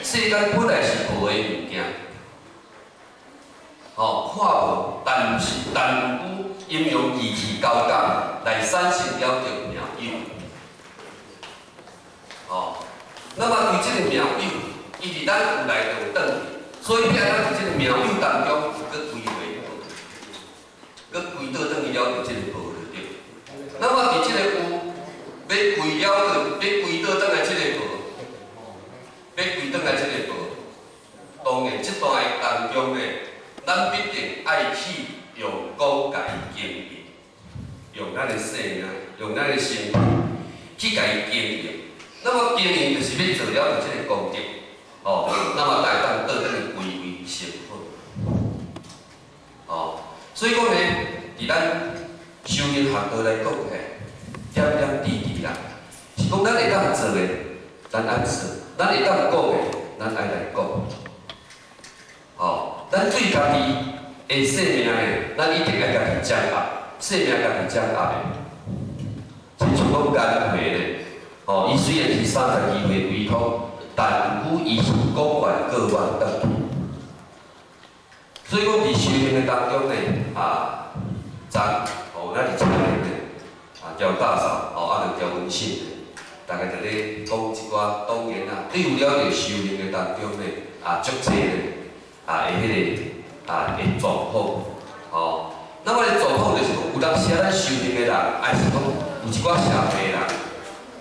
世間本來是無的物件，吼，看無，但是但有陰陽二氣交感來產生了著妙有。哦，那麼對這個妙有，伊佇咱有來就有轉去，所以變咱佇這個妙有當中有閣歸回，閣歸倒轉去了著這個無就對。那麼佇這個有欲歸了著，欲歸倒轉來這個無，欲歸轉來這個無，當然這段的當中呢，咱必定愛去用功共伊經營，用咱的生命，用咱的身軀去共伊經營。那麼經營就是欲做了著這個功德，哦，那麼才會當倒轉去歸位成佛。哦，所以講呢，佇咱修行學道來講起，點點滴滴啦，是講咱會當做的，咱愛做；咱會當講的，咱愛來講。哦，咱對家己的生命呢，咱一定愛家己掌握，生命家己掌握的。親像講甘皮咧，哦，伊雖然是32歲歸空，但毋過伊是廣願過願轉去。所以講，佇修行的當中呢，啊，昨哦，咱佇車裡呢，啊，喬大嫂，哦，啊，著喬文信，大家就咧講一寡，當然啦，對有了佇修行的當中呢，啊，足濟呢，啊，的彼個啊的狀況，哦，那麼的狀況就是講，有當時啊，咱修行的人，還是講有一寡社會的人，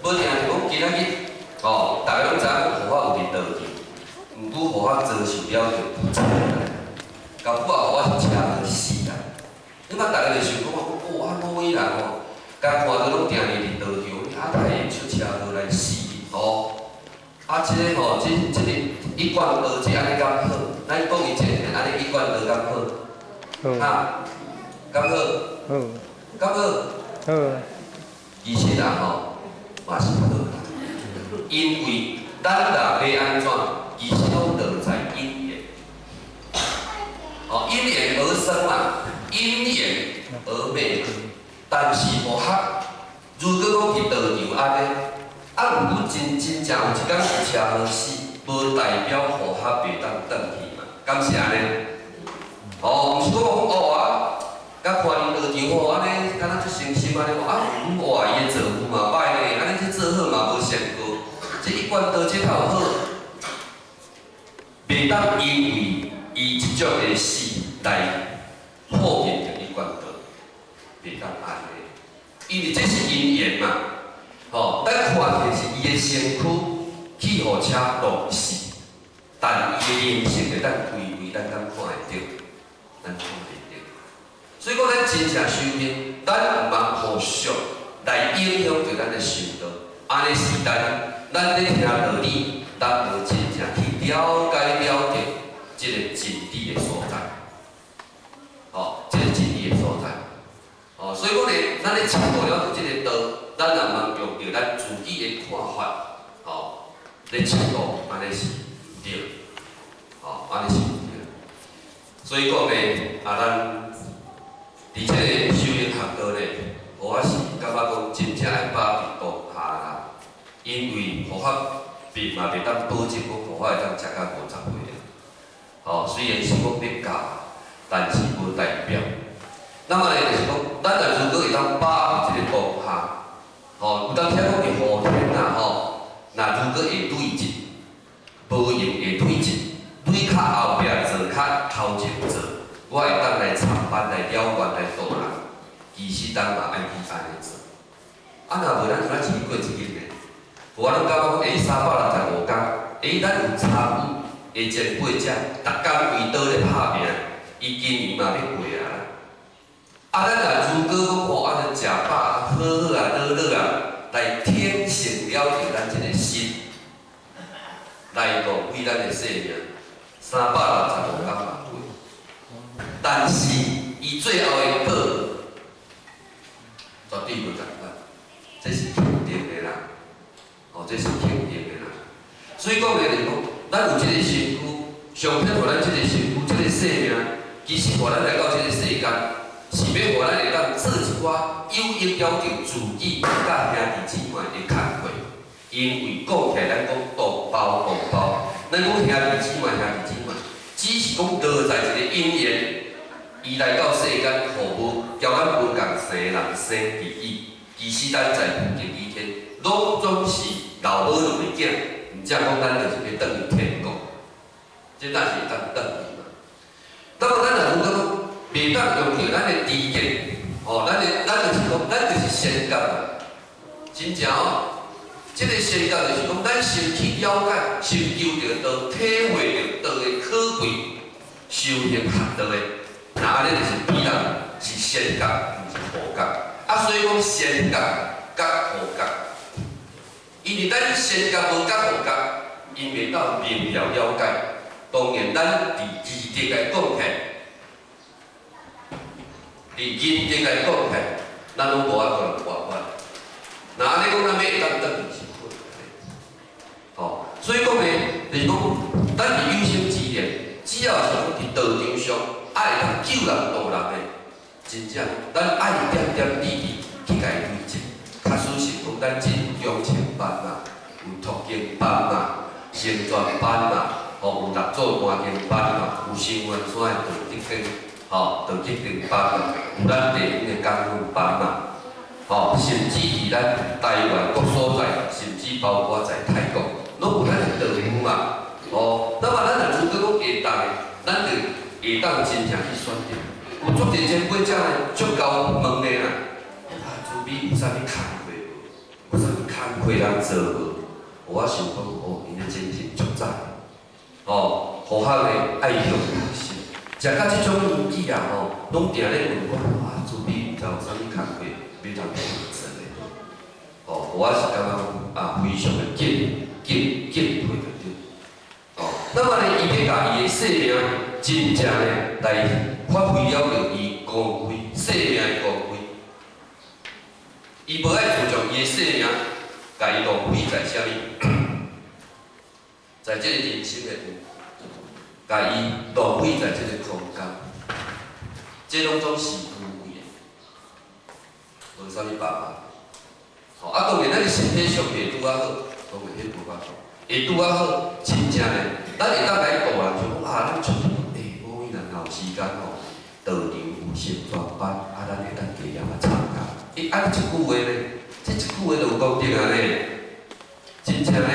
無定是講今仔日，哦，逐家攏知影講護法有佇道場，毋過護法遭受了著不測啦，到尾護法是車禍死啦。你嘛，逐家就想講，哦，啊，某伊人吼，共看著攏定定佇道場，啊，哪會出車禍來死？哦，啊，這個吼，這個一貫道這按呢敢好？咱講伊一個，按呢一貫道敢好？好。哈？敢好？好。敢好？好。其實啊吼，嘛是好啦，因為咱若欲按怎，其實攏落在因緣。哦，因緣而生嘛，因緣而滅。但是佛學，如果講佇道場按呢，啊，毋過真真正有一工是車禍死，無代表佛學袂當轉去嘛，敢是按呢？哦，毋是講哦啊，佮看伊道場吼，按呢，敢若足誠心按呢，啊，毋過哇，伊的做法嘛歹呢，按呢這做好嘛無成果，這一貫道這較好，袂當因為伊這種的死來否認著一貫道，袂當按呢，因為這是因緣嘛，吼，咱看起來是伊的身軀去予車撞死，但伊的靈性會當歸位，咱敢看會著？咱看袂著。所以講，咱真正修行，咱毋通予俗來影響著咱的修道。按呢是咱，咱咧聽道理，咱無真正去了解了著這個真理的所在。哦，這個真理的所在。哦，所以講咧，咱咧徹悟了這個道，咱也毋通用著咱自己的看法，哦，咧徹悟，按呢是毋對。哦，按呢是毋對。所以講咧，啊，咱佇這個修行學道咧，我是感覺講真正愛把握佇當下啦，因為佛法並嘛袂當保證講佛法會當食到50歲啊。哦，雖然是講咧教，但是無代表。那麼咧，就是講，咱若如果會當把握這個當下，吼，有當時講佇雨天啊，吼，若如果會累積，無閒會累積，累較後壁做較頭前做，我會當來參班來了願來度人。其實咱嘛愛去按呢做。啊，若無咱就咱是去過一日呢？我攏感覺講，欸，365天，欸，咱有參與的前輩者，逐工為道咧拍拚，伊今年嘛欲過啊啦。啊，咱若如果講吼，按呢食飽啊，好好啊，樂樂啊，來天成了著咱這個心，來浪費咱的生命，365天嘛過。但是伊最後的果，絕對無仝款，這是肯定的啦。哦，這是肯定的啦。所以講的就是講，咱有這個身軀，上天予咱這個身軀，這個生命，其實予咱來到這個世間，是欲予咱會當做一寡有益了著自己佮兄弟姊妹的工課。因為講起來，咱講同胞同胞，咱講兄弟姊妹，兄弟姊妹，只是講落在一個因緣，伊來到世間，予無交咱無仝生人生佇伊。其實咱在佛經以前，攏總是老母兩個囝，毋才講咱就是欲轉去天國，這咱是會當轉去嘛。那麼咱若如果講袂當用著咱的知見，吼，咱的咱就是講，咱就是先覺嘛，真正哦。這個先覺就是講，咱先去了解，先求著道，體會著道的可貴，修行學道的，那按呢就是比人是先覺，毋是後覺。啊，所以講先覺佮後覺，因為咱先覺無覺後覺，𪜶袂當明了了解。當然，咱佇義德來講起來，佇仁德來講起來，咱攏無法度來活法。若按呢講，咱欲會當轉去是困難的。吼，所以講呢，就是講，咱佇有生之年，只要是講佇道場上，愛會當救人度人的，真正咱愛點點滴滴去共伊累積。假使是講咱進中青班嘛，有讀經班嘛，成全班嘛，吼，有六祖壇經班嘛，有新元山的道德經，吼，道德經班嘛，有咱地方的感恩班嘛，吼，甚至佇咱台灣各所在，甚至包括在泰國，攏有咱的道場嘛，哦，那麼咱若如果講會當的，咱就會當真正去選擇。有足濟前輩者呢，足𠢕問的啦，啊，慈悲有啥物工課無？有啥物工課通做無？我想講，哦，𪜶的精神足讚，哦，好學的愛向學習。食到這種年紀啊，吼，攏定咧問講，啊，慈悲毋知有啥物工課欲通做的？哦，我是感覺講啊，非常的敬敬敬佩著對。哦，那麼呢，伊欲共伊的生命真正呢來發揮了著伊光輝，生命的光輝。伊無愛注重伊的生命，共伊浪費在啥物？在這個人生的有，共伊浪費在這個空間，這攏總是虛偽的，無啥物辦法。吼，啊，當然咱的身體上袂拄仔好，當然彼無法度。會拄仔好，真正呢，咱會當來度人就講啊，咱出去，欸，某一人若有時間吼，道場有成全班，啊，咱會當加減仔參加。欸，啊，這一句話呢，這一句話就有功德啊呢，真正呢，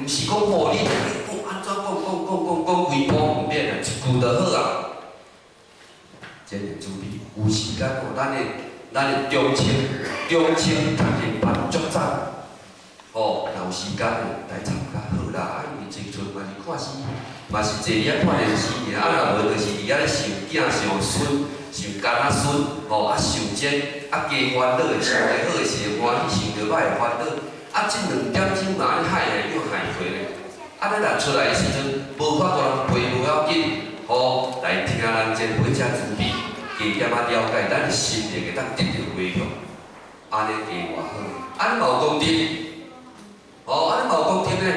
毋是講吼你講按怎講講講講講規晡毋免啊，一句就好啊。真正注意，有時間吼，咱的中青讀經班足早，吼，若有時間的來參加好啦。啊，因為一陣嘛是看戲，嘛是坐佇遐看電視爾，啊，若無就是佇遐咧想囝、想孫、想干仔孫，吼，啊，想這，啊，加煩惱的，想著好的是會歡喜，想著歹會煩惱。啊，這兩點鐘若按呢害來又害去咧，啊，咱若出來的時陣，無法度人陪無要緊，吼，來聽咱前輩遮慈悲，加減仔了解，咱的心靈會當得著回向，按呢加偌好，按呢嘛有功德，哦，按呢嘛有功德呢，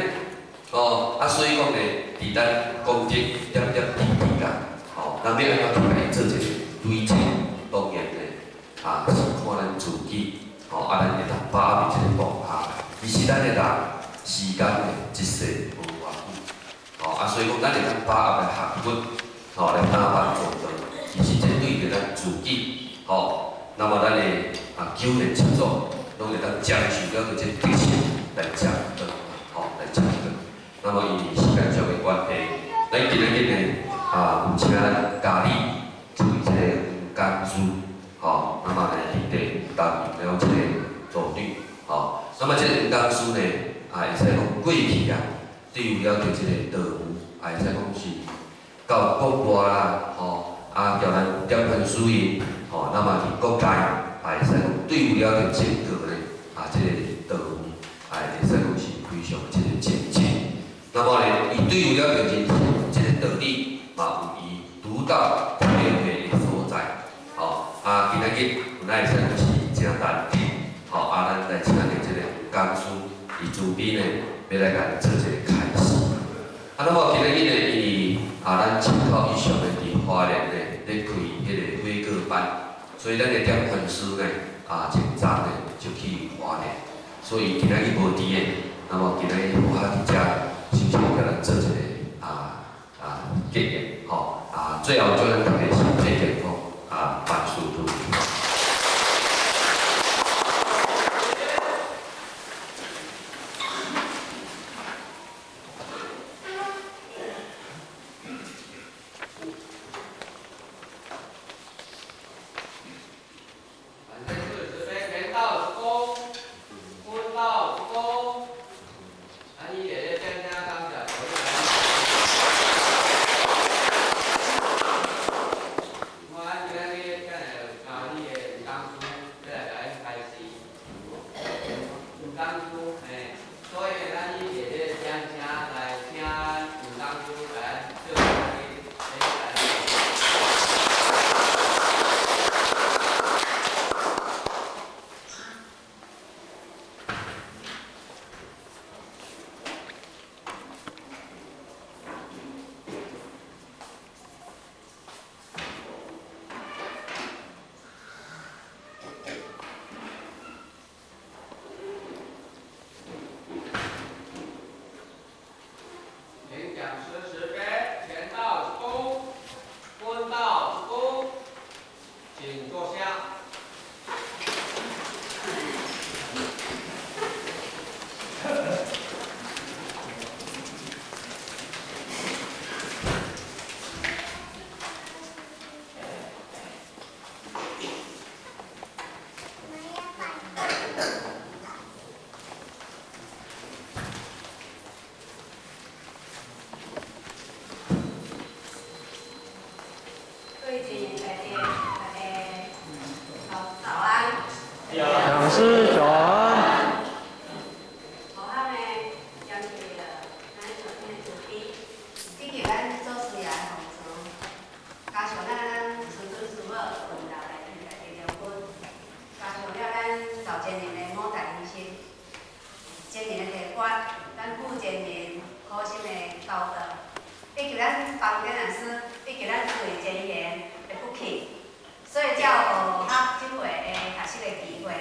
哦，啊，所以講呢，佇咱功德點點滴滴啦，吼，咱欲按怎去共伊做一個累積，當然呢，啊，是看咱自己，吼，啊，咱會當把握這個當下。其實咱的人時間呢，一世無偌久，吼，啊，所以講咱會當把握來學佛，吼，來打扮做道，其實這對著咱自己，吼，那麼咱的啊九賢七祖，攏會當接受了這德性來接道，吼，來接道。那麼因為時間上的關係，咱今仔日呢啊有請咱家裡這位這個黃干師，吼，那麼呢佇地擔任了這個組長，吼。那麼這個黃干師呢，啊會使講過去啊，對有了著這個道務，啊會使講是到國外啦，吼，啊共咱點傳師因，吼，那麼佇國內，啊會使講對有了著整個呢，啊這個道務，啊會使講是非常這個精進。那麼呢，伊對有了著人生這個道理，嘛有伊獨到體會的所在，吼，啊今仔日有咱會使講是誠難得，吼，啊咱來請著這個講師，伊慈悲呢，欲來共咱做一個開示。啊，那麼今仔日呢，因為啊，咱七口以上的佇花蓮呢，咧開彼個火鍋班，所以咱的點傳師呢，啊，前昨呢就去花蓮，所以今仔日無佇的，那麼今仔日好較佇遮，首先共咱做一個格言，吼啊，最後祝咱大家身體健康，啊，萬事如意。講師早安。好，咱的感謝咱上天的慈悲，以及咱祖師爺的奉持，加上咱師尊師母溫柔來對待的良分，加上了咱趙真人的五大儀式，真人的提法，咱傅真人苦心的教導，以及咱房頂老師，以及咱最真言的福氣，所以才有學學這回的學習的機會。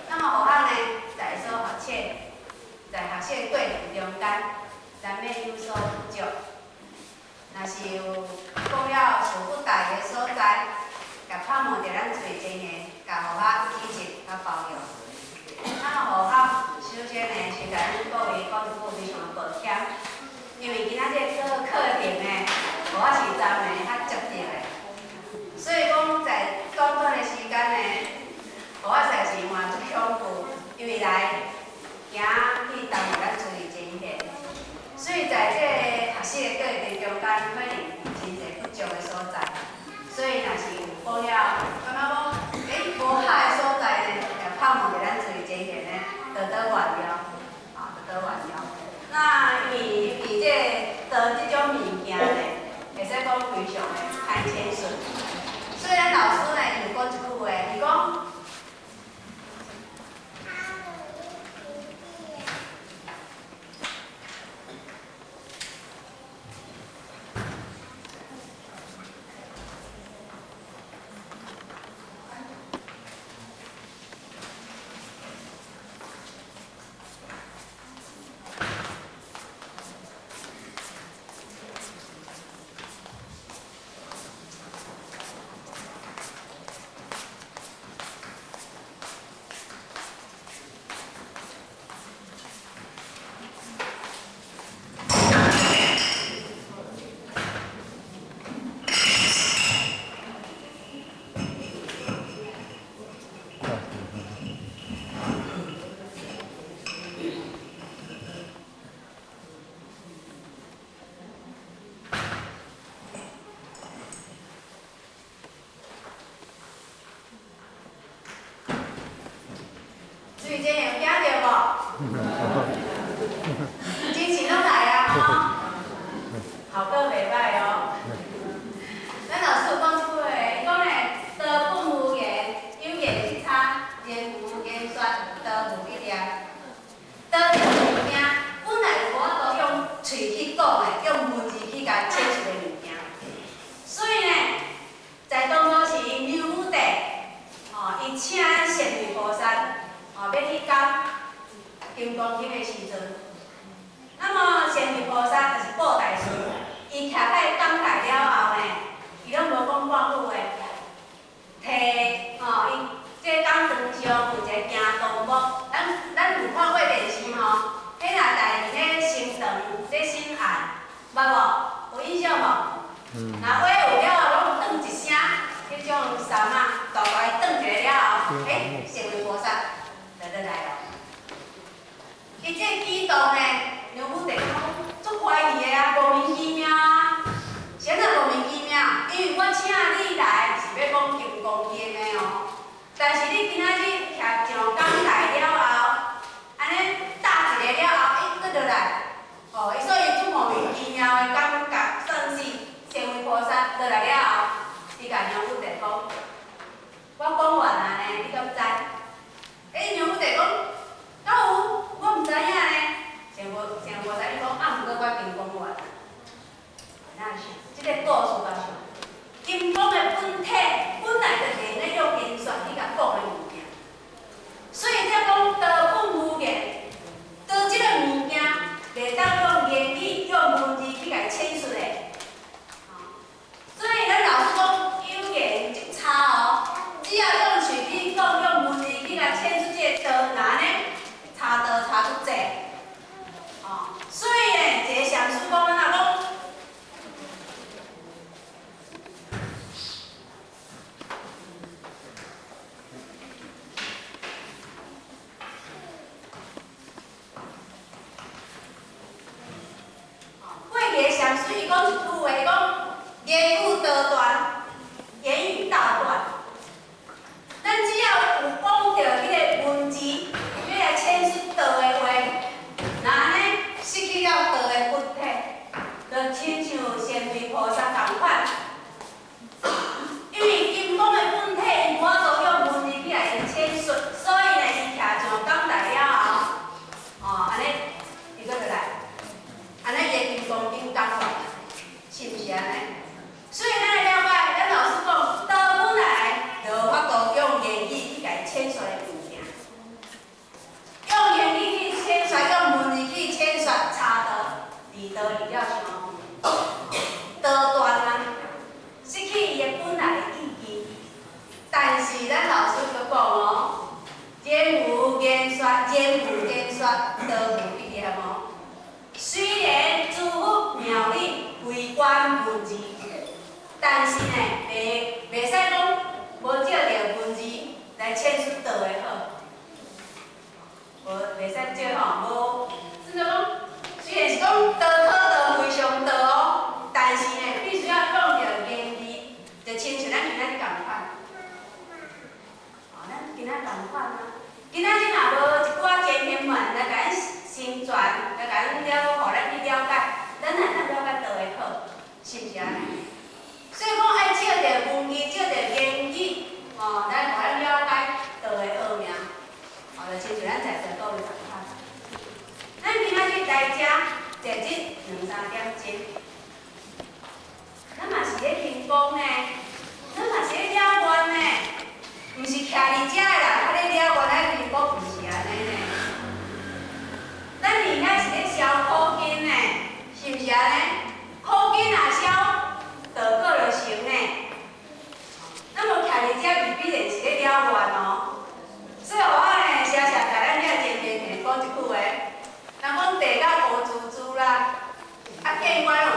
那麼學校呢，在所學切，在學習的過程中間，難免有所不足。若是有講了事不大的所在，共盼望著咱最真言，共學校體恤佮包容。那麼學校首先呢，是共咱各位講一句非常的抱歉，因為今仔這個課程呢，我是昨暝較接著的，所以講在短短的時間呢，我實在是嘛足恐怖，因為來驚去耽誤咱最真言，所以在這個學習的過程中間，可能真濟不足的所在，所以若是有講了，感覺講，無合的所在呢，也盼望著咱最真言呢，多多原諒，啊，多多原諒。那因為這個道這種物件呢，會使講非常的歹淺順，所以咱老師呢，伊有講一句話，伊講。最近有驚著無？精神攏來啊吼，效果袂歹哦。咱老師有講一句話，伊講呢，道本無言，有言即差，言無言說，道無一念。道這個物件，本來無法度用喙去講的，用文字去共解釋的物件。所以呢，在當初時梁武帝，吼，伊請咱善慧菩薩。哦，欲去講金剛經的時陣，那麼善慧菩薩就是布袋孫，伊徛喺捌無？有印象無？若話有了後，攏轉一聲，彼種衫仔大大轉一下了後，欸，成為菩薩就落來咯。伊這個舉動呢，梁武帝講足懷疑的啊，莫名其妙啊，啥物莫名其妙？因為我請你來是欲講金剛經的哦，但是你今仔日徛上講台了後，按呢搭一下了後，欸，閣落來，哦，伊所以足莫名其妙的感覺，算是成為菩薩落來了後，伊共梁武帝講，我講完啊呢，你敢知？欸，梁武帝講，敢有？我毋知影呢。成菩薩伊講，啊，毋過我已經講完啊。哪想？這個故事就像金剛的本體本來就袂用咧用言說去共講的物件，所以才講道本無言，道這個物件袂當用言語、用文字去共闡述的。所以咱老師講有言即差哦，只要用喙去講，用文字去共闡述這個道，若按呢差道差足濟。哦，所以呢，一個禪師講按怎講？過去的禪師伊講一句話，伊講言語道斷，言語道斷。咱只要有講著彼個文字，欲來闡述道的話，若按呢失去了道的本體，就親像善慧菩薩仝款。因為金剛的本體，伊無法度用文字去來伊闡述，所以呢，伊徛上講台了後，哦，按呢，伊閣落來，按呢伊的金剛經講完，是毋是按呢？所以咱來了解，咱老師講，道本來就無法度用言語去共伊闡述的物件，用言語去闡述，用文字去闡述，差道離道離了傷遠，道斷啊，失去伊的本來的意義。但是咱老師閣講哦，言無言說，言無言說，道無必念哦。雖然諸佛妙理非關文字，但是呢，袂使講無借著文字來闡述道的好，無袂使借吼，無，算做講，雖然是講道可道非常道哦，但是呢，必須要用著言字，就親像咱今仔日仝款。哦，咱今仔仝款啊，今仔日若無一寡前賢們來共咱成全，來共咱了，予咱去了解，咱哪會當了解道的好，是毋是按呢？所以講愛借著文字，借著言語，哦，來予咱了解道的奧妙，哦，就親像咱在座各位仝款。咱今仔日來遮坐這兩三點鐘，咱嘛是咧聽講呢，咱嘛是咧了願呢，毋是徛佇遮的人較咧了願來聽講，毋是按呢呢。咱佇遐是咧燒苦經呢，是毋是按呢？苦經若燒，道果就成呢。咱無徛佇遮，未必然是咧了願哦。所以我呢，常常共咱遐前面講一句話，人講地較烏滋滋啦，啊見官攏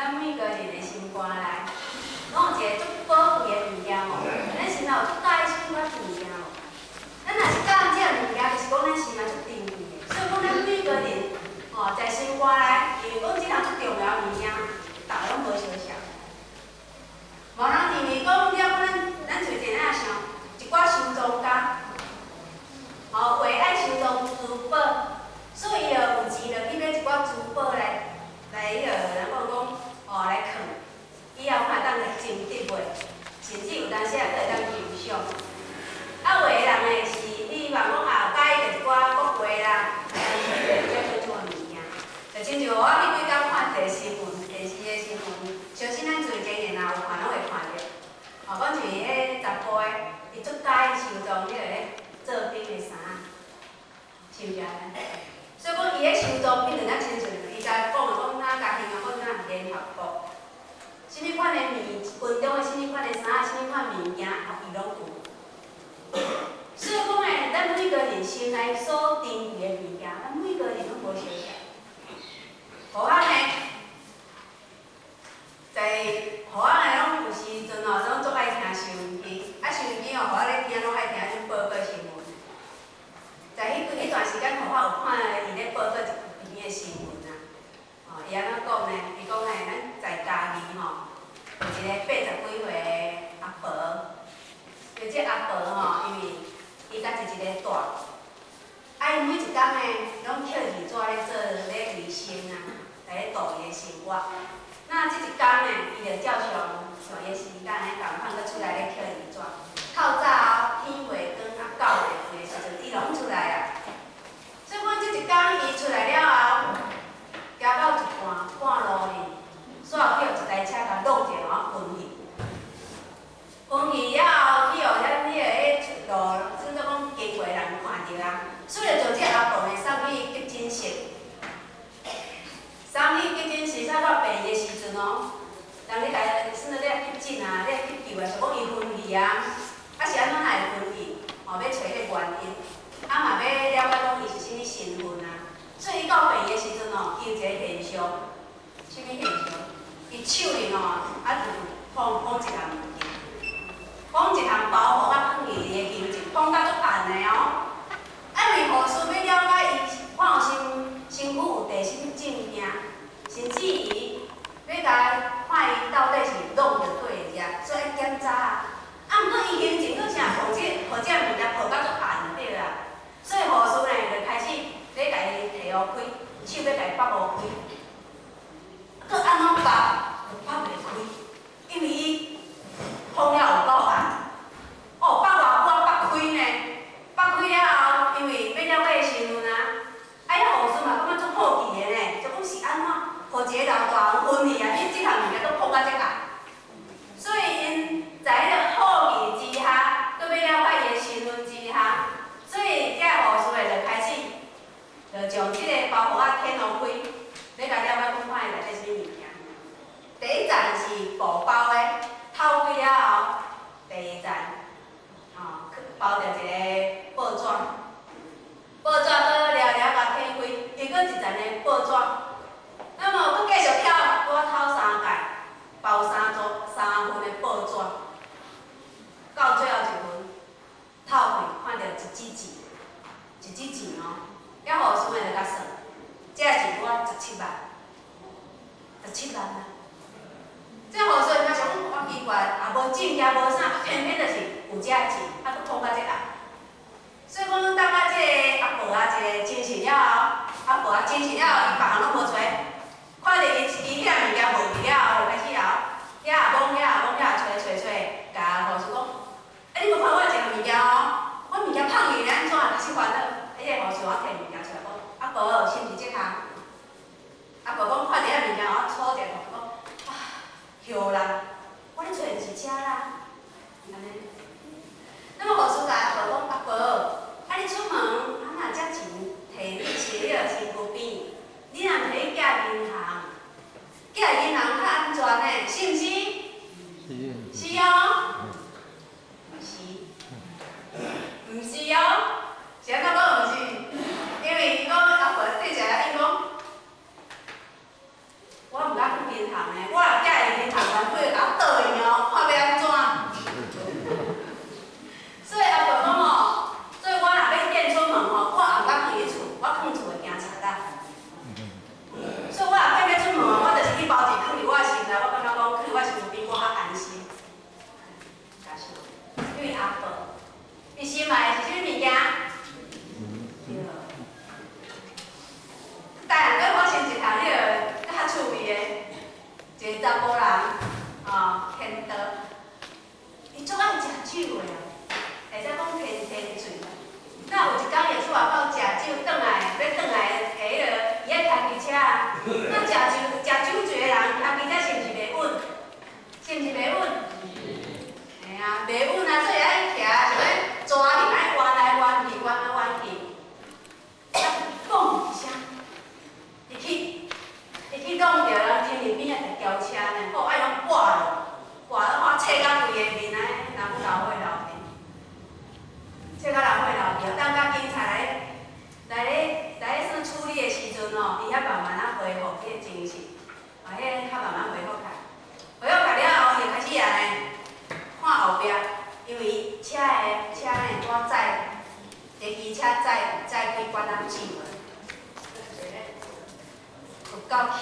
咱每个人的心肝內，攏有一个足寶貴的物件無？咱心內有足喜歡啥物物件無？咱若是佮意這个物件，就是講咱心內足珍貴的。所以講，咱每個人吼，在心肝內，因為講這項足重要的物件，逐个攏無相像。無人認為講了，講咱隨便仔想，一寡收藏家，吼，為愛收藏珠寶，所以伊就有錢就去買一寡珠寶來彼個人講講，吼來囥，以後看會當來增值袂？甚至有當時也閣會當欣賞。啊，有的人呢是，你望講啊，佮意著一寡國畫啦，這種物件，就親像我彼幾工看電視新聞，電視的新聞，相信咱做經驗若有看，攏會看著。吼，講就是彼查埔的，伊足佮意收藏彼個咧做兵的衫，是毋是按呢？所以講，伊咧收藏變成咱親像伊家講的講，哪家形容講哪聯合國，啥物款的物，軍中的啥物款的衫，啥物款物件，伊攏有。所以講呢，咱每個人心內所珍貴的物件，咱每個人攏無相仝。好啊呢，在好啊呢，攏有時陣哦，攏足愛聽收音機，啊收音機哦，予我咧聽，攏愛聽彼種報告新聞。在彼段時間，予我有看伊咧報告一篇的新聞啊。哦，伊按怎講呢？伊講呢，咱在嘉義吼，有一個80幾歲的阿婆，就這阿婆吼，因為伊家己一个蹛，啊，伊每一工呢，攏抾字紙咧做咧維生啊，來咧度伊的生活。那這一工呢，伊就照常像伊的時間咧仝款，閣出來咧抾字紙。透早哦，天未光啊，9月的時陣，伊攏出來啊。所以講，這一工伊出來了後，行到一半半路呢，煞去予一台車共挵一下，昏去。昏去了後，去予遐彼個彼路，算做講經過的人看著啊，所以就將這阿婆呢送去急診室。送去急診室，送到病院的時陣哦，人咧來算做咧急診啊，咧急救啊，想講伊昏去啊，啊是按怎會昏去？吼，欲揣彼個原因，啊嘛欲了解講伊是啥物身份啊。所以伊到病院的時陣哦，伊有一個現象，啥物現象？伊手裡吼啊就捧一項物件，捧一項包袱啊，囥佇伊的胸前，捧甲足重的哦。啊，因為護士欲了解伊看有身軀有帶啥物證件，甚至於欲共看伊到底是弄著佗位遮，所以愛檢查啊。啊，毋過伊胸前閣啥抱這抱這物件抱甲足重對啊，所以護士呢就開始咧共伊提予開，手欲共伊縛予開，閣按怎縛都縛袂開，因為伊捧了有夠重。哦，縛偌久啊縛開呢？縛開了後，因為欲了解伊身份啊，啊，遐護士嘛感覺足好奇的呢，就講是按怎，予一個老大人昏去啊，你這項物件閣捧甲這重，所以𪜶在彼個好奇之下，閣欲了解伊的身份之下，所以這護士呢就開始，就將這個包袱仔掀予開，欲共了解講看伊內底啥物物件。第一層是布包的，透開了後，第二層，吼，包著一個報紙，報紙閣了了共掀開，又閣一層的報紙。那麼閣繼續挑，閣透三蓋，包三組三份的報紙，到最後一份，透開看著一支錢，一支錢哦，遐護士呢就共算，這錢我十七萬，十七萬啊！這護士若想講我奇怪，也無證件無啥，偏偏就是有這個錢，啊，閣捧甲這重。所以講，當啊這個阿婆啊，一個精神了後，阿婆啊精神了後，伊別項攏無揣，看著伊伊彼個物件無去了後，開始後，遐也摸，遐也摸，遐也揣揣揣，共護士講，啊，你無看我一項物件哦，我物件放去咧，按怎開始煩惱？彼個護士我提物件出來講，阿婆是毋是這項？阿婆講看著遐物件，我搓者講，啊，予啦，我咧揣毋是這啦，按呢。那麼護士共阿婆講，阿婆，啊你出門啊若這錢提你揣彼個身軀邊，你若毋提去寄銀行，寄銀行較安全呢，是毋是？是。是哦。毋是。毋是哦。是按怎講毋是？因為伊講阿婆對一下伊講，我毋敢去銀行呢，我因為車的車呢，拄仔載，這機車載載幾罐仔酒啊，有夠巧，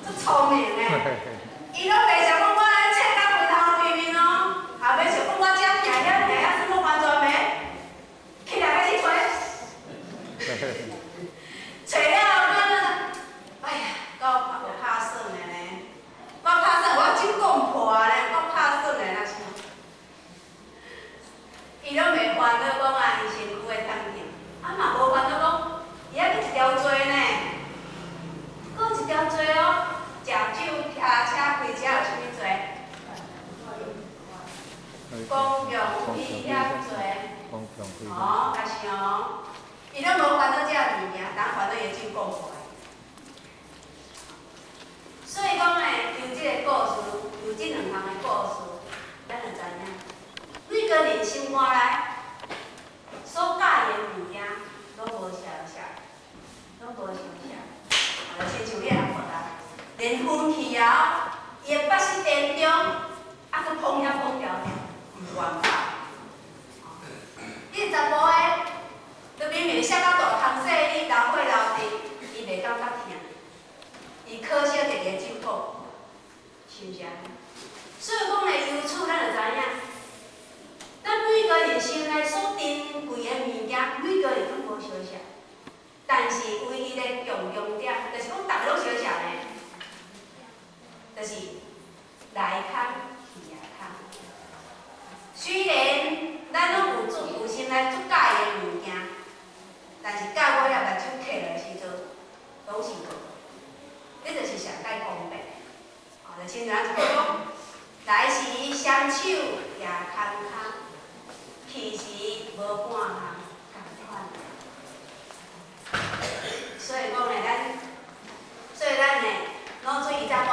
足聰明的。伊攏袂想講我來切到門頭對面哦，也袂想講我遮行遐行遐，算講完全袂，起來開始揣，揣了後，我哎呀，夠有拍算的呢，我拍算我酒講破咧，夠拍算的那是。伊攏袂煩惱講啊，伊身軀會痛痛，啊嘛無煩惱講，伊還閣一條罪呢，閣一條罪哦，食酒、騎車、開車有啥物罪？公共危險罪。哦，也是哦，伊攏無煩惱這物件，但煩惱伊的酒講破。所以講呢，由這個故事，由這兩項的故事，咱就知影。每個人心肝內所佮意的物件，攏無相像，攏無相像。啊，親像你也無啦，連分去啊，伊的八識田中，啊，閣碰遐碰掉，毋願放。你查甫的，你明明摔到大空細，你流血流滴，伊袂感覺疼，伊可惜佇個酒講，是毋是按呢？所以講呢，由此咱就知影。咱每個人心內所珍貴的物件，每個人攏無相像，但是唯一的共同點，就是講逐个攏相像的，就是來空去也空。雖然咱攏有足有心內足佮意的物件，但是到尾仔目睭閉落的時陣，攏是無。這就是上界方便。哦，就親像咱一句講，來時雙手舉空空。去時無半項仝款，所以講呢，咱，所以咱呢，老祖伊才講。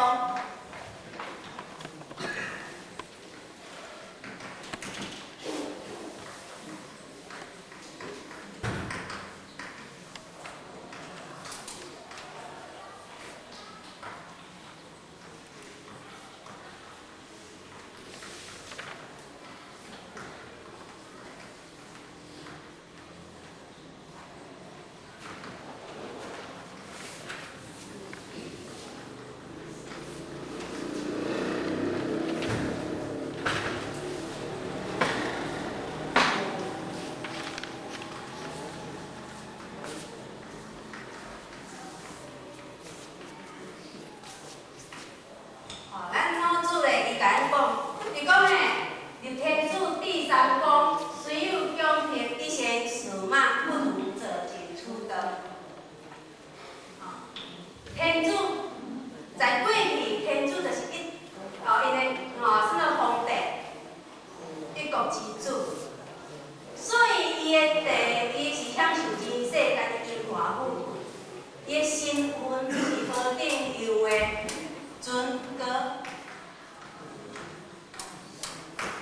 伊講呢，入天主第三宮，雖有強迫，一先死馬不如坐盡出道。天主在過去，天主就是一，哦，伊的哦，什麼皇帝，一國之主，所以伊的地位是享受真世間的榮華富貴，伊的身份是何等樣的尊高。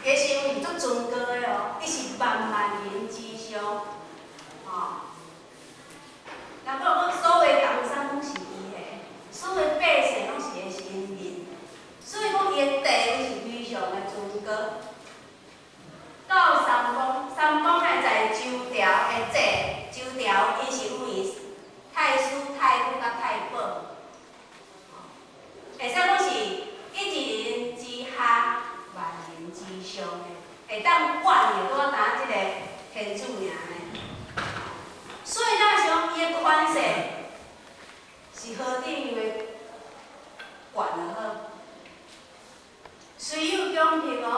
伊的身份是足尊高的哦，伊是萬萬人之上，哦。人講講所有江山攏是伊的，所有百姓攏是伊的臣民，所以講伊的地位是非常的尊高。到三公，三公呢在周朝的制，周朝伊是分為太師、太傅佮太保，會使講是一人之下，萬人之上的，會當管的，拄仔單這個天主爾呢。所以咱想伊的權勢是何等樣的懸就好。雖有強迫哦，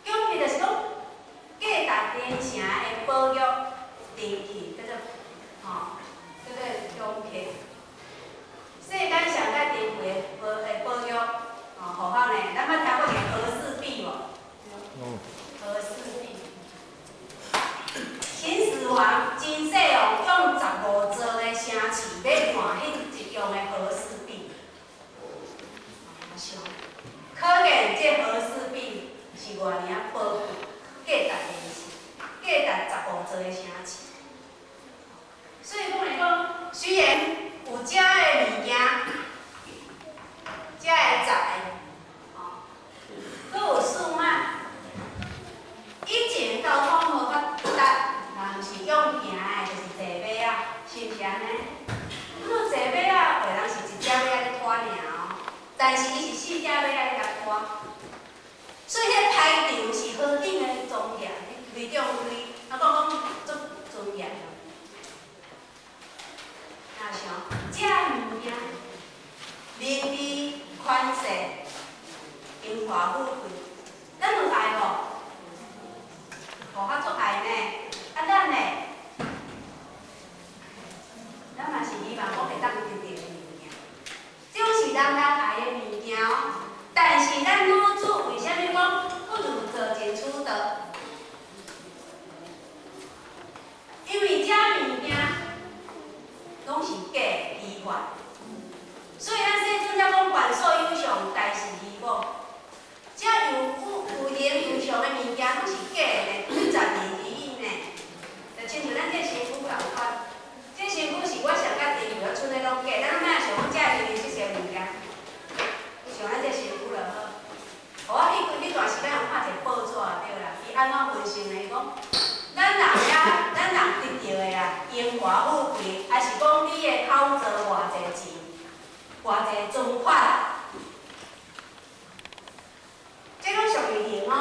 強迫就是講價值連城的保育登記，叫做吼，叫做強迫。世間上較珍貴的保育，吼，好好呢，咱捌聽過一個和氏璧無？和氏璧。秦始皇、秦始皇用15座的城市欲換彼一樣的和氏璧，可見這和氏璧是偌爾仔寶貴。虚幻。所以咱世尊才講凡所有相，皆是虛妄。這有有形有相的物件，攏是假的，幾十年而已呢。就親像咱這身軀仝款，這身軀是我上甲地球賰的攏假，咱攏莫想講這形形色色的物件，想咱這身軀就好。我彼段時間有看一個報紙對啦，伊按怎分析呢？伊講，咱人遐，咱人得著的啊，榮華富貴，抑是講你的口座偌濟錢，偌濟存款，這攏屬於形哦。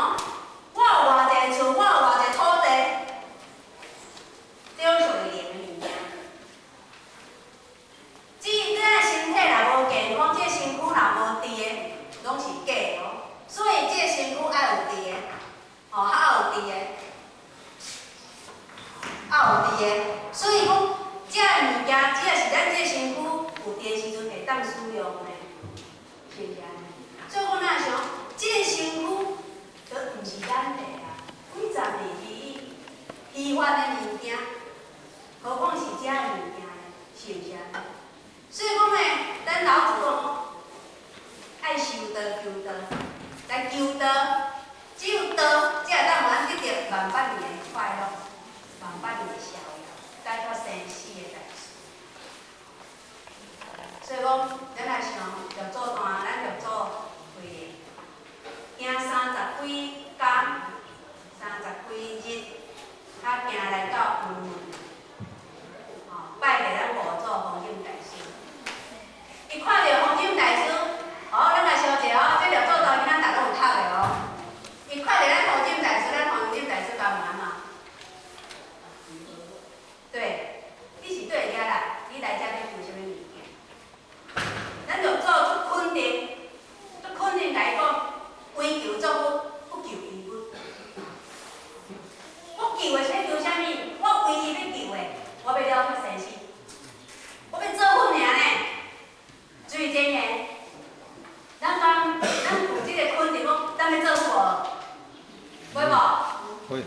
我有偌濟厝，我有偌濟土地，這攏屬於形的物件。至於咱的身體若無健康，這個身軀若無治的，攏是假的哦。所以這個身軀愛有治的，吼，較有治的，愛有治的。所以講，這個物件只要是咱這個身軀有電時陣會當使用的，是毋是按呢？所以講咱想，這個身軀都毋是咱的啊，幾十年而已，虛幻的物件，何況是這個物件呢？是毋是按呢？所以講呢，咱老子講，愛修道求道。來求道，只有道，才會當予咱得著萬百年的快樂，萬百年的逍遙，解脫生死的代志。所以講，咱來想，六祖壇，咱六祖慧能，行三十幾工，三十幾日，才行來到雲門，吼，拜佇咱五祖弘忍大師。伊看著弘忍大師，哦，咱來想者哦，這六祖壇囡仔逐攏有讀的哦。伊看著咱弘忍大師，咱弘忍大師共問按怎？對，你是佗會遮來？你來遮欲求啥物物件？咱六祖足肯定，足肯定來講，唯求作佛，不求餘物。我求的是欲求啥物？我唯一欲求的，我欲了脫生死，我欲做佛爾呢。注意真言，咱講，咱有這個肯定講，咱欲做佛無？會無？會。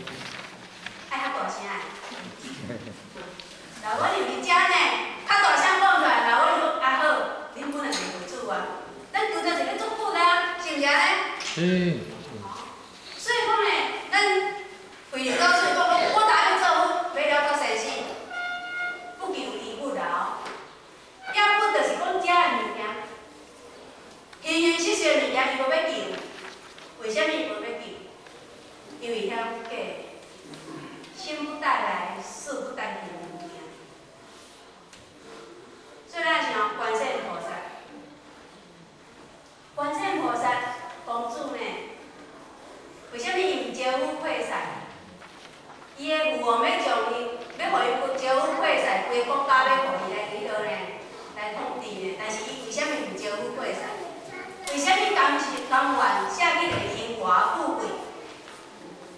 愛較大聲的。若我入去遮呢，較大聲講出來，若我就講啊好，恁本來就求主啊，咱求就是欲做佛啊，是毋是按呢？是。所以講呢，咱為了到所以講，我逐欲做佛，欲了脫生死，不求餘物啊！這物就是講這个物件，形形色色的物件，伊無欲求，為啥物無欲求？因為遐假，心不帶來，事不帶去的物件。所以咱想觀世音菩薩，觀世音菩薩公主呢？為啥物伊毋招呼潰散？伊的父王欲將伊，欲予伊招呼潰散，規个國家欲予伊來佇彼落呢，來統治呢？但是伊為啥物毋招呼潰散？為啥物甘心甘願捨去個榮華富貴，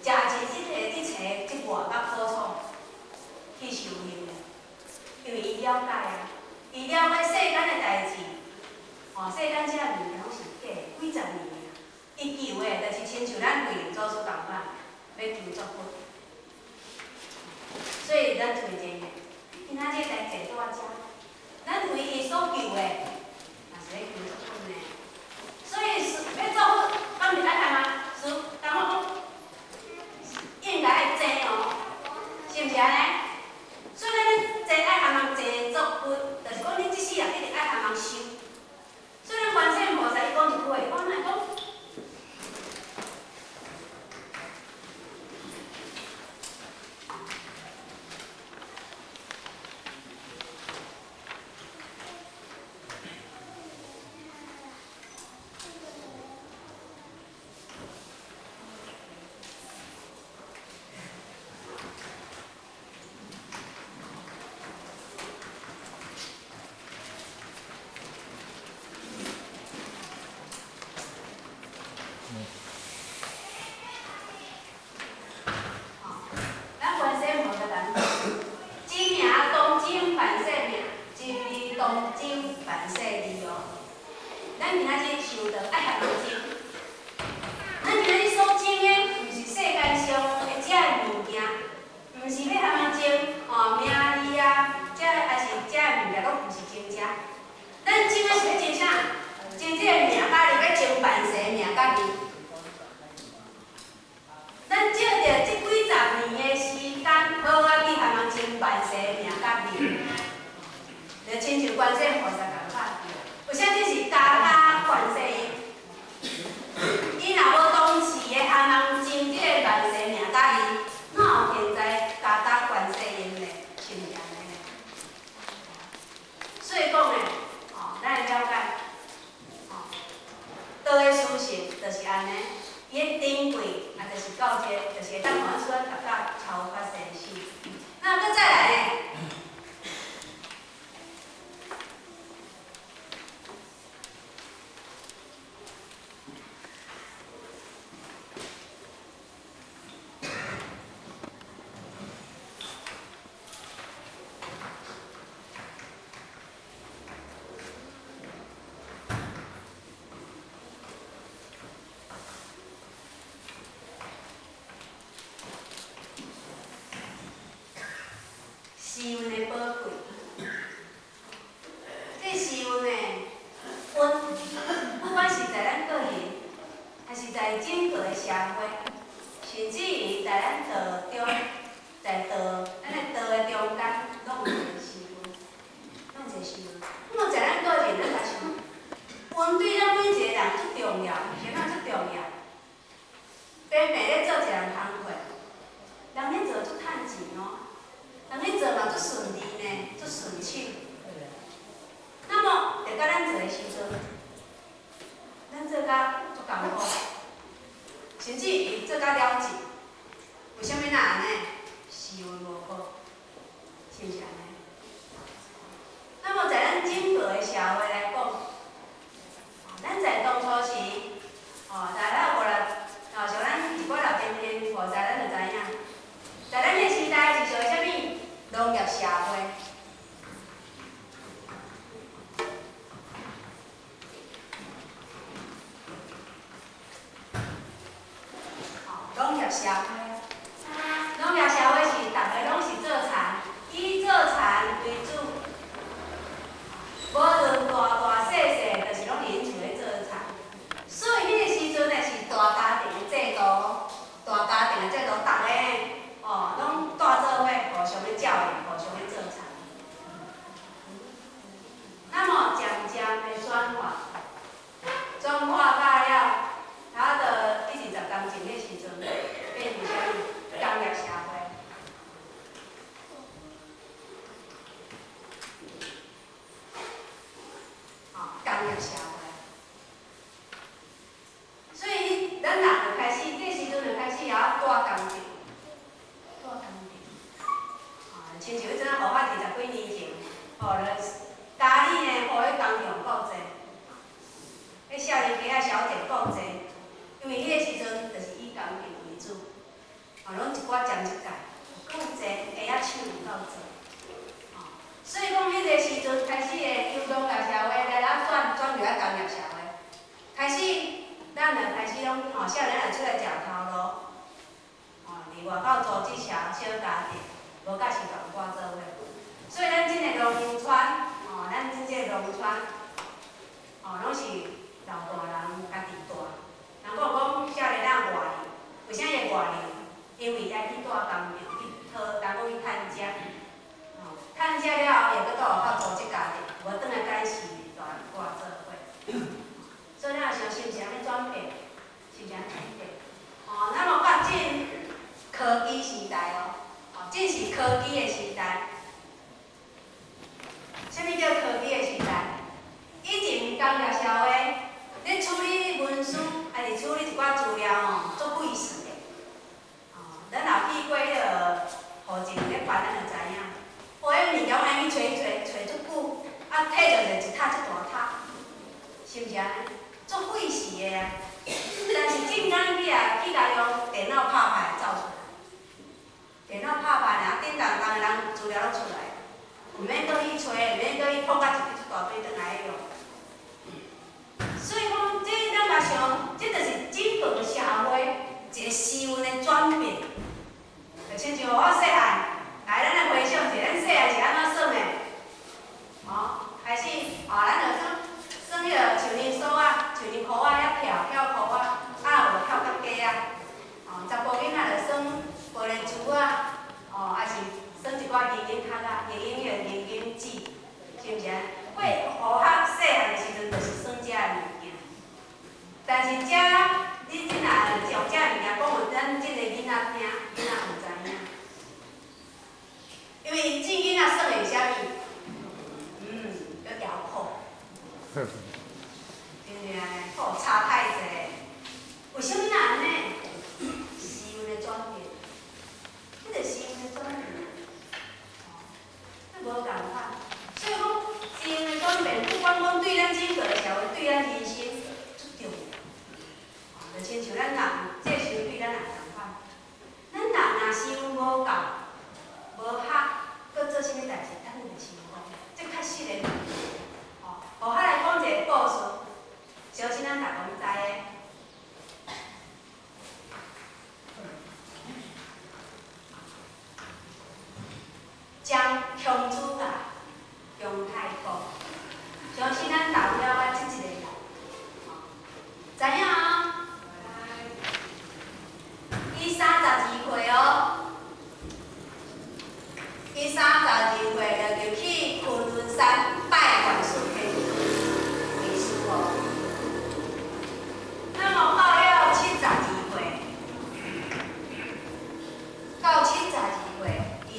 食盡一切一切這外甲苦楚去修行呢？因為伊了解啊，伊了解世間的代誌，吼，世間這物件攏是假的，幾十年啊。伊求的，就是親像咱慧能祖師仝款，欲求作佛。所以咱推薦的，今仔日來坐佇遮，咱唯一所求的，也是欲求作佛呢。所以是欲做佛，敢是愛按怎？師，當我講，應該愛濟哦，是毋是按呢？所以咱濟愛含人濟作佛，就是講你這世人一定愛含人修。所以咱觀世音菩薩伊講一句話，伊講哪講？使咱達到超越生死。那閣再來呢？時運的寶貴，這時運的運，不管是在咱個人，還是在整個的社會，甚至於在咱道中，在道，咱的道的中間，攏有一個時運，攏有一個時運。那麼在咱個人，咱來想，運對咱每一個人足重要，啥物足重要？平平咧做一項工課，人咧做足趁錢哦。人咧做嘛足順利呢，足順手。那麼，就到咱做的時陣，咱做甲足艱苦，甚至於做甲了結。為啥物若按呢？時運無好，是毋是按呢？那麼，在咱整個的社會來講，咱在當初時，哦，在咱無啦，哦，像咱一寡老前輩菩薩，咱就知影，在咱的時代是屬於啥物？農業社會，農業社會，農業社會是逐个攏是做田，以做田為主，無論大大細細，就是攏佇𪜶厝咧做田。所以彼個時陣呢是大家庭的制度，大家庭的制度，逐个哦攏帶做伙互相咧照應，互相咧做田。那麼漸漸的轉化，轉化到了，差不多一二十年前的時陣，變成啥物？工業社會。哦，工業社會。所以，咱人就開始，這時陣就開始曉帶工廠，帶工廠。啊，親像彼陣護法二十幾年前，吼，就家裡呢，吼，彼工廠夠濟，彼少年家仔小姐夠濟，因為彼個時陣就是以工廠為主，哦，攏一寡兼職界夠濟，鞋仔廠有夠濟，哦，所以講彼個時陣開始的由農業社會來了轉轉入來工業社會，開始咱就開始攏吼，少年人出來食頭路，哦，佇外口組織小小家庭，無甲是大寡做伙。所以咱這个農村，哦，咱這個農村，哦，攏是老大人家己帶。人講講少年人外流，為啥會外流？因為愛去帶工廠，去討，人講去趁食，哦，趁食了後，會閣倒外口組織家庭，無轉來佮咱市裡大人掛做伙。所以咱也想是毋是按呢轉變？是毋是按呢轉變？哦，那麼到進科技時代哦，哦，這是科技的時代。啥物叫科技的時代？以前工業社會咧處理文書，還是處理一寡資料吼，足費時的。哦，咱若去過彼个戶政咧辦，咱就知影。哦，彼物件愛去揣揣揣足久，啊，摕著就一沓足大沓，是毋是按呢？足費時的啊！但是今天去啊，去共用電腦拍拍走出來，電腦拍拍爾，叮當當的人資料攏出來，毋免閣去揣，毋免閣去碰甲一筆足大筆轉來用。所以講，這咱嘛想，這就是整個社會一個思維的轉變。就親像我細漢，來咱來回想者，咱細漢是按怎耍的？哦，開始哦，咱就耍耍彼個樹林索仔、樹林箍仔遐跳跳箍仔，啊無跳角雞仔，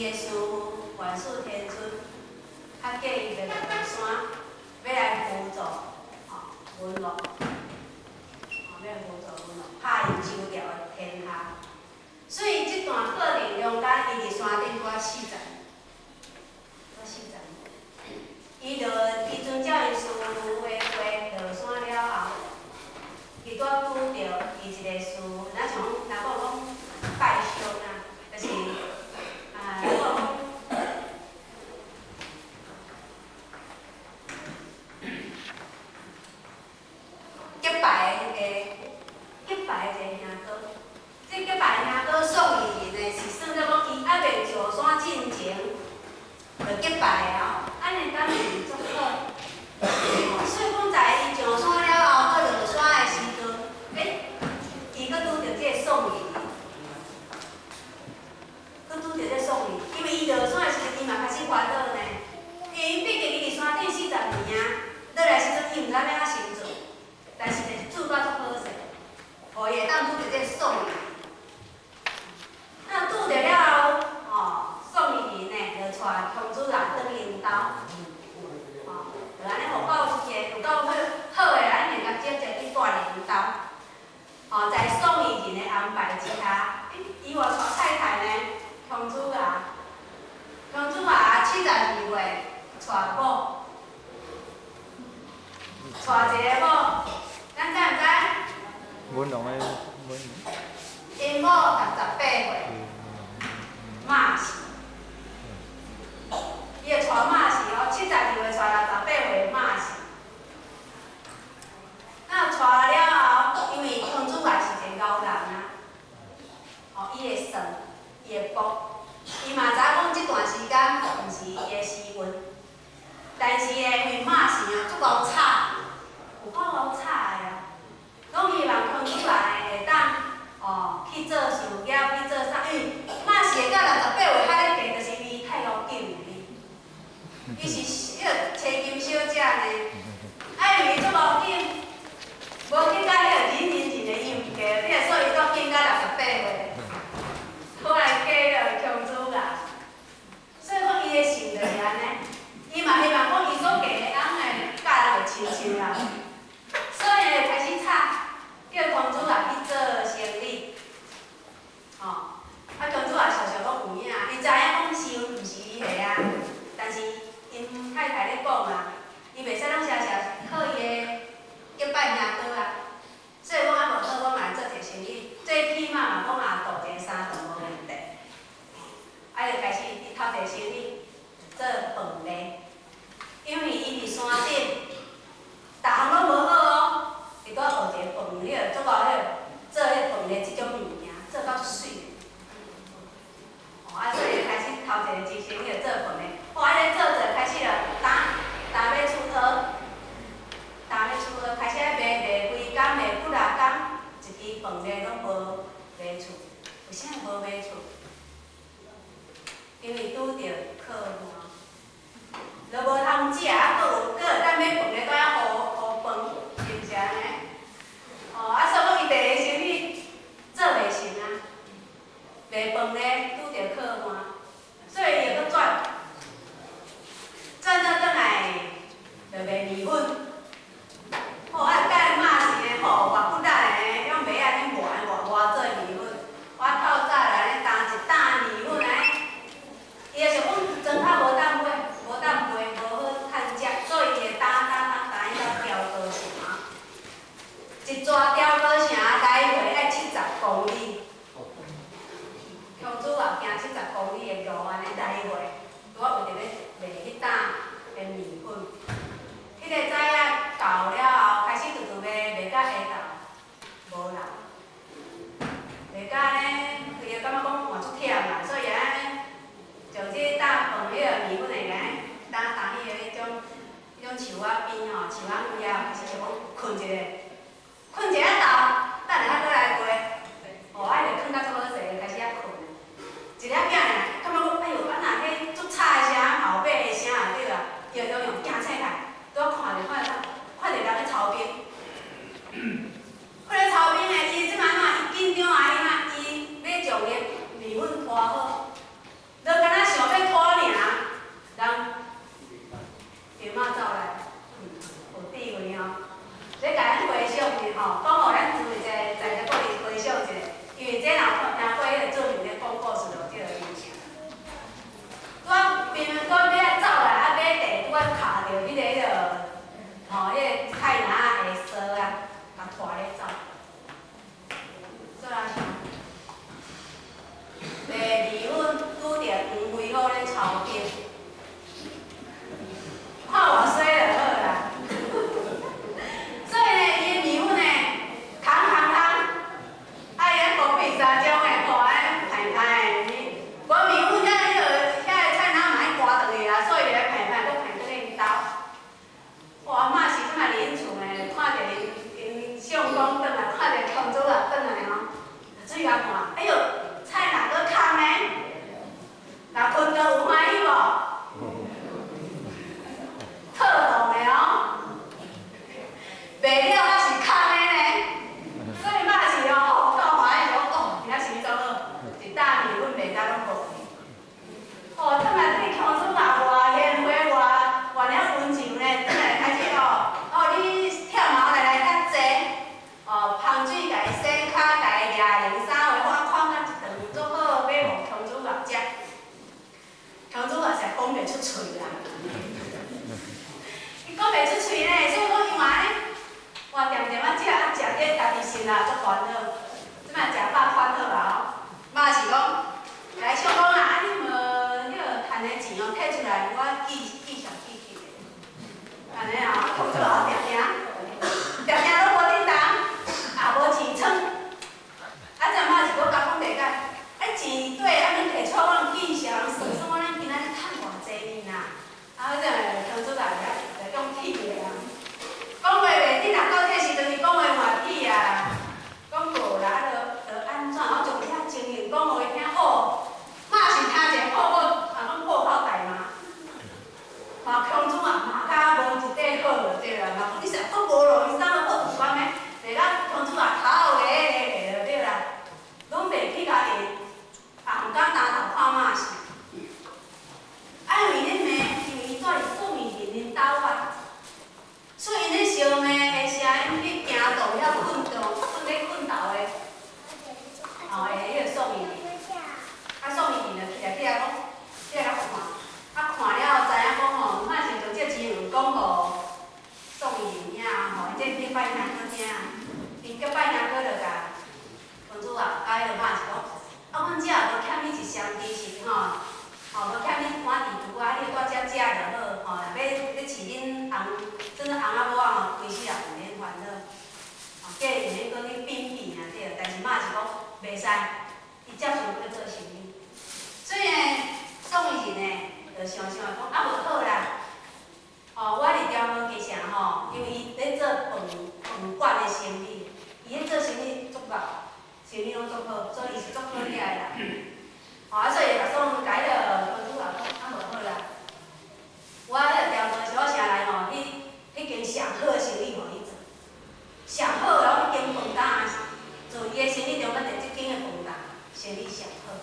的師父元始天尊，較叫伊落山，欲來輔助吼文樂，吼欲來輔助文樂，拍贏周朝的天下。所以這段過程中間，伊佇山頂拄仔四十，拄四十。伊就伊遵照伊師父的話落山了後，伊拄拄著伊一個師父，若像若講講拜相啊，就是啊，若講講結拜的結拜的一個兄哥，這結拜的兄哥宋義人呢，是算做講伊猶未上山進前就結拜的哦，按呢感情足好。所以講在伊上山了後，閣落山的時陣，伊閣拄著這個宋義人，閣拄著這個宋義，因為伊落山的時陣，伊嘛開始煩惱呢。因為畢竟伊佇山頂40年啊，落來時陣伊毋知欲按怎生存，但是就是做甲足好勢，予伊會當拄著這個宋義人。那拄著了後，吼，宋義人呢，就帶公主來轉𪜶兜。吼，就按呢予夠一個有夠好好的人，會共接接去蹛佇𪜶兜。吼，在宋義人的安排之下，伊嘛娶太太呢，公主啊，公主啊，72歲娶某，娶一個某，咱知毋知？文龍的文。𪜶某68歲，馬氏。伊會娶馬氏哦，72歲娶68歲馬氏。那娶了後，因為公主也是一個𠢕人啊，哦，伊會算，伊會卜，伊嘛知影講這段時間毋是伊的時運，但是呢，因為馬氏啊足𠢕吵，有夠𠢕吵的啊，攏希望公主來會當哦去做事業，去做啥？因為馬氏會到68歲較咧嫁，就是因為伊太𠢕緊了。伊是彼個千金小姐呢，啊，因為伊足𠢕緊，無緊甲彼個忍忍忍的，伊毋嫁，你所以伊煞緊到68歲，後來嫁了公主啊。所以講伊的性就是按呢，伊嘛希望講伊所嫁的翁會佮人會親像人，所以就開始吵，叫公主啊去做生理，吼，啊公主也常常講有影，伊知影講時運毋是伊的啊，但是𪜶太太咧講啊，伊袂使攏常常靠伊的結拜兄哥啊，所以講啊無好講來做一個生意，最起碼嘛講也度一個三頓無問題。啊，就開始伊頭一個生意做飯咧，因為伊佇山頂，逐項攏無好哦，伊拄仔學一個飯，彼個足夠彼個做彼個飯的這種物件，做到足媠。哦，啊，所以開始頭一個執行彼個做飯的，哦，按呢做做開始了，擔擔欲出學，擔欲出學，開始愛賣賣幾工，賣幾若工，一支飯咧攏無賣出。為啥無賣出？因為拄著客戶，就無通食，啊，閣有閣會當買飯咧，閣愛烏烏飯，是毋是按呢？哦，啊，所以講伊第一個生意做袂成啊，賣飯咧拄著客戶，所以伊就閣轉，轉倒轉來就賣麵粉。吼，啊，佮馬氏呢，吼，偌骨力的，用麥仔咧磨磨磨做麵粉。我透早來咧擔一擔麵粉來，伊就想講莊較無當買，無當賣，無好趁食，所以伊會擔擔擔擔去到雕哥城。一逝雕哥城來回愛70公里，公主啊行70公里的路按呢來回，拄仔為著欲賣彼擔的麵粉。彼個早仔到了後，開始拄拄賣賣到下晝，無人。賣到按呢，伊就感覺講嘛足忝啦，所以按呢，將這擔飯彼個麵粉會按呢擔擔彼個彼種彼種樹仔邊吼，樹仔位啊，開始就講睏一下，睏一下晝，等下閣來過，哦，啊伊就睏甲足好勢，開始仔睏。一粒仔爾，感覺講哎喲，啊若彼足吵的聲，後尾的聲就對啊，伊就用驚醒來，拄仔看著看著袂当攏無去。哦，轉來對鄉村也偌賢惠偌偌爾溫柔呢，轉來開始哦，哦你忝毛來來較濟，哦芳水共伊洗跤，共伊掠零衫話，我看甲一頓足好，欲予公主仔食。公主仔是講袂出喙啦，伊講袂出喙呢，所以講伊嘛按呢，哇恬恬仔食啊食得家己心啊足煩惱，這擺食飽煩惱啊吼，媽是講，來想講啊，啊你無彼個趁的錢哦，摕出來，我記記上記起來，按呢啊，公主仔定定，定定攏無叮當，也無錢藏，啊這媽是閣共講白解，啊錢對按呢摕出來，我攏記上，算算我咱今仔日趁偌濟呢啦，啊這公主仔來講氣的啊，講話袂頂啦，到這時陣伊講話嘛氣啊，講無啦，啊著按怎，我從遐情形講予伊聽，哦，媽是聽一個破口，啊講破口大罵，嘛公主啊罵甲無一塊好就對啦，嘛講你是閣無路，伊啥物好有關的，袂甲公主啊頭咧咧咧就對啦，攏袂去共伊，也毋敢擔頭看媽是。啊，因為咧罵，因為伊住佇宋美齡𪜶兜啊，所以𪜶咧相罵的聲音去驚動遐睏著，睏咧睏頭的，吼，的彼個宋美齡。啊，宋美齡就起來起來講，起來看，啊看了後知影講吼，馬上就借錢講予宋美齡聽，吼，伊這去拜兄哥聽，伊叫拜兄哥就共公主啊，佮彼個媽是講，啊，阮遮也無欠你一雙豬食吼。吼，無欠你趕地圖啊，你蹛遮食就好，吼，若欲欲飼恁翁，算做翁仔某仔吼，規世人毋免煩惱。吼，計毋免閣去變變啊，對。但是媽是講袂使，伊接受欲做生意。所以呢，宋美齡呢，就想想講，啊無好啦。吼，我佇中和街城吼，因為伊咧做飯飯館的生意，伊咧做生意足敖，生意攏足好，所以伊是足好額的人。吼，啊，所以就送共彼个公主啊講，啊無好啦，我彼個中和小城內吼，彼間上好的生意予你做，上好的彼間飯檔做伊的生意中間就這間的飯檔生意上好，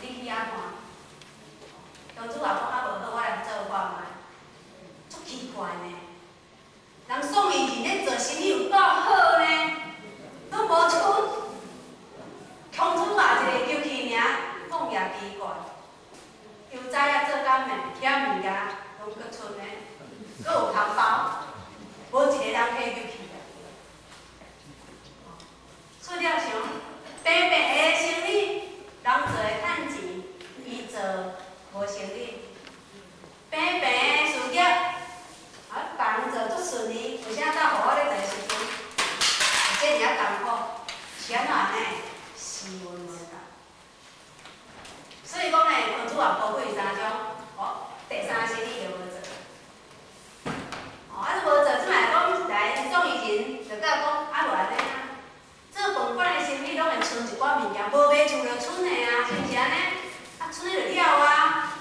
你去遐看。公主啊講啊無好，我來做看覓，足奇怪呢。人宋美齡咧做生意有夠好呢，攏無賰。公主嘛一个求去爾，講也奇怪，由早仔做工的，遐物件攏閣賰的，閣有紅包，無一個人提入去啊。所以你也想，平平的生意，人做會趁錢，伊做無生意；平平的事業，啊，別人做足順利，為啥到予我咧做的時陣，這爾仔艱苦？是按怎呢？時運無仝。所以講呢，公主也寶貴三種，哦，第三個生意就無做。哦，啊，無做，這擺講來宋美齡就甲講，啊無按呢啊，做飯館的生意攏會賰一寡物件，無賣厝就賰的啊，是毋是按呢？啊，賰的就了啊。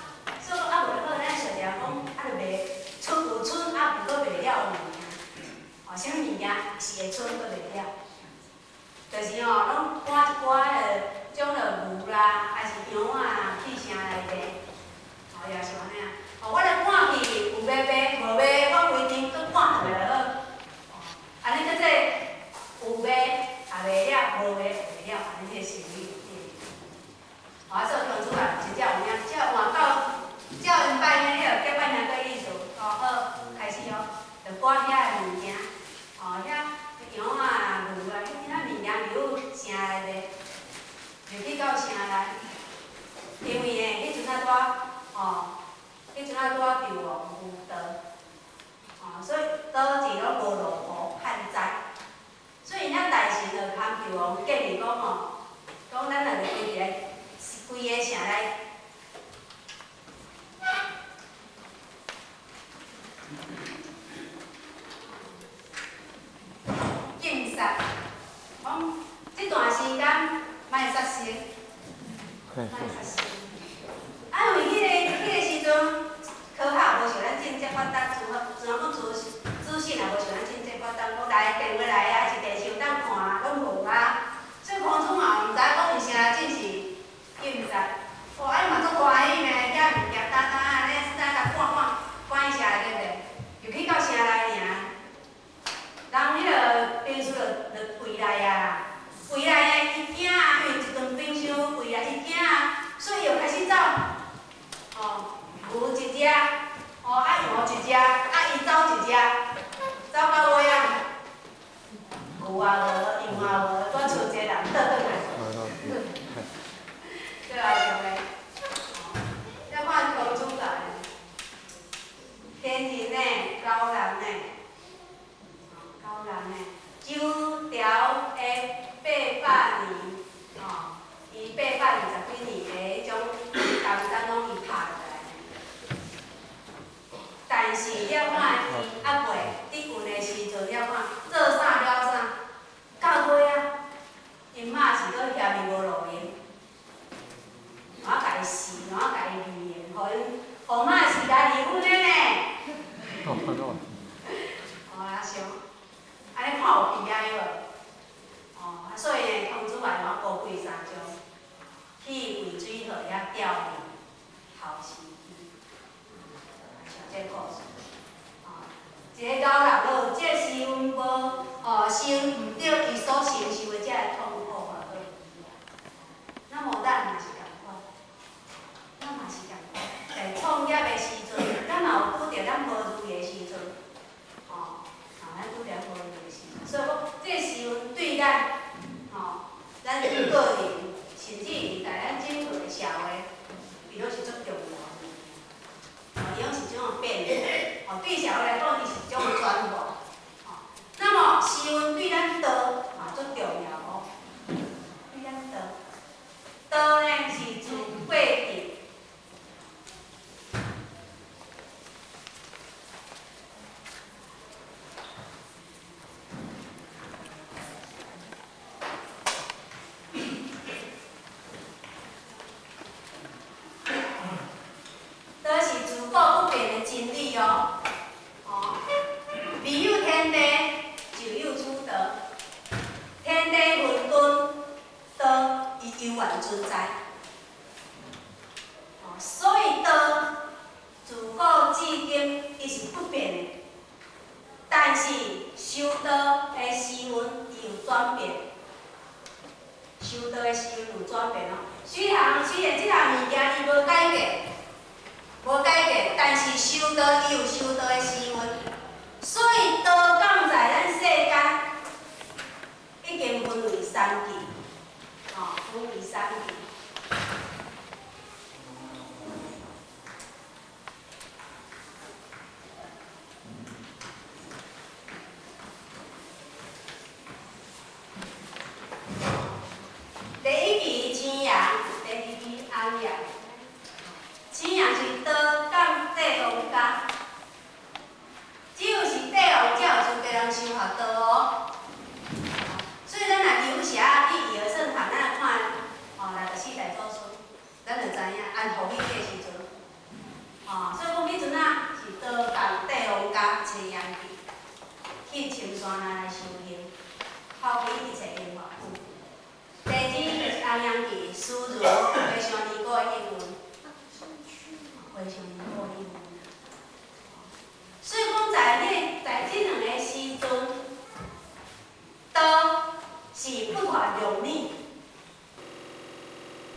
所以講啊無好，咱小條講啊就賣賰有賰啊，毋過賣了物件。哦，啥物物件是會賰閣賣了？就是吼，攏趕一寡彼个種著牛啦，還是羊啊，去城內賣，吼也是按呢啊。吼，我來趕去有欲賣，無賣，我規定閣趕轉來就好。哦，按呢叫做有賣也賣了，無賣也賣了，按呢彼個生意就對。吼，啊，所以公主啊，真正有影，才換到照𪜶拜兄彼个結拜兄哥意思，哦好，開始哦，就趕遐个物件，哦遐羊啊、牛啊，彼遐物件入城內賣，入去到城內，因為呢，彼陣仔拄哦，彼陣仔拄仔救亡有道，哦，所以導致攏無落雨旱災，所以𪜶遐大臣就通救王建議講吼，講咱若是規個規个城內。禁殺，講這段時間莫殺生，莫殺生。啊，因為彼個時陣，科學無像咱真濟發達，雖然講資訊也無像咱真濟發達，講來電話來啊，還是電視有當看，攏無啊。所以公主嘛毋知講為啥真是了看，伊犹未伫困的时阵了看，做啥了啥，到尾啊，𪜶媽是閣嫌伊無路用，怎共伊死，怎共伊離緣，予𪜶予媽是共離婚的呢。哦，啊想，按呢看有悲哀無？哦，啊所以呢，童子嘛怎高貴山莊，去渭水河遐釣魚，姣死去。像這個故事，哦，一个老人咯，這時陣無哦，受毋著伊所承受的這个痛苦嘛，閣那麼咱嘛是仝款，咱嘛是仝款，在創業的時陣，咱嘛有拄著咱無如意的時陣，哦，啊，咱拄著無如意的時陣，所以講，這個時陣對咱，吼，咱個人，甚至於在咱整個的社會，伊攏是足重要的。哦，伊攏是這種變的，哦，對社會來講，伊是一種轉化。哦，那麼時運對咱道嘛足重要哦，對咱道，道呢是自過去。道是自古不變的真理哦，哦，未有天地，就有此道。天地混沌，道伊猶原存在。哦，所以道自古至今伊是不變的。但是修道的時運伊有轉變，修道的時運有轉變哦。雖然這項物件伊無改變。無改變，但是修道伊有修道的時運，所以道降在咱世間已經分為三期，吼，分為三期。第一期青陽，第二期紅葉。青陽是道降帝王家，只有是帝王才有資格通修學道哦。所以咱若有時啊去頤和聖堂，咱來看吼64代祖師，咱就知影按福去的時陣，吼，所以講彼陣啊是道降帝王家青陽去，去深山內來修行，拋棄一切榮華富。第二就是紅陽期，思如回想尼姑的應運。回想因果應運。所以講，在這兩個時陣，道是不斷量你。